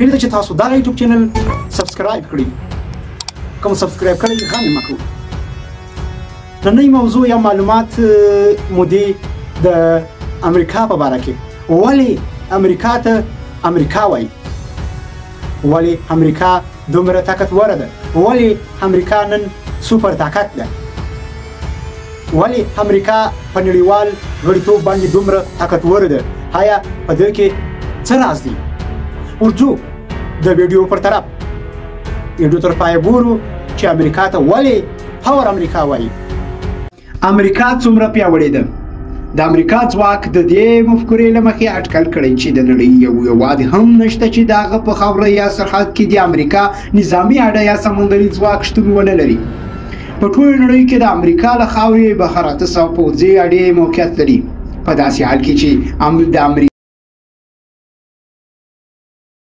هیله ده چې تاسو دغه یوټیوب چینل سبسکرایب کړئ. کوم سبسکرایب کړئ غم یې مه کوئ. ننۍ موضوع یا معلومات مو دي د امریکا په باره کې. ولې امریکا ته امریکا وایي؟ ولې امریکا دومره طاقتوره ده؟ ولې امریکا نن سوپر طاقت ده؟ ولې امریکا په نړیوال غړیتوب باندې دومره طاقتوره ده؟ آیا په دې کې څه راز دی؟ ورځو د ویډیو پر طرف، ویډیو تر پایه ګورو چې امریکا ته ولې پاور امریکا وایي. امریکا څومره پیاوړې ده؟ د امریکا ځواک د دې مفکورې له مخې اټکل کړی چې د نړۍ یو هېواد هم نشته چې د هغه په خاوره یا سرحد کې د امریکا نظامي اډه یا سمندري ځواک شتون ونه لري. په ټوله نړۍ کې د امریکا له خاورې بهر 800 پوځي اډې موقعیت لري، په داسې حال کې چې د امریکا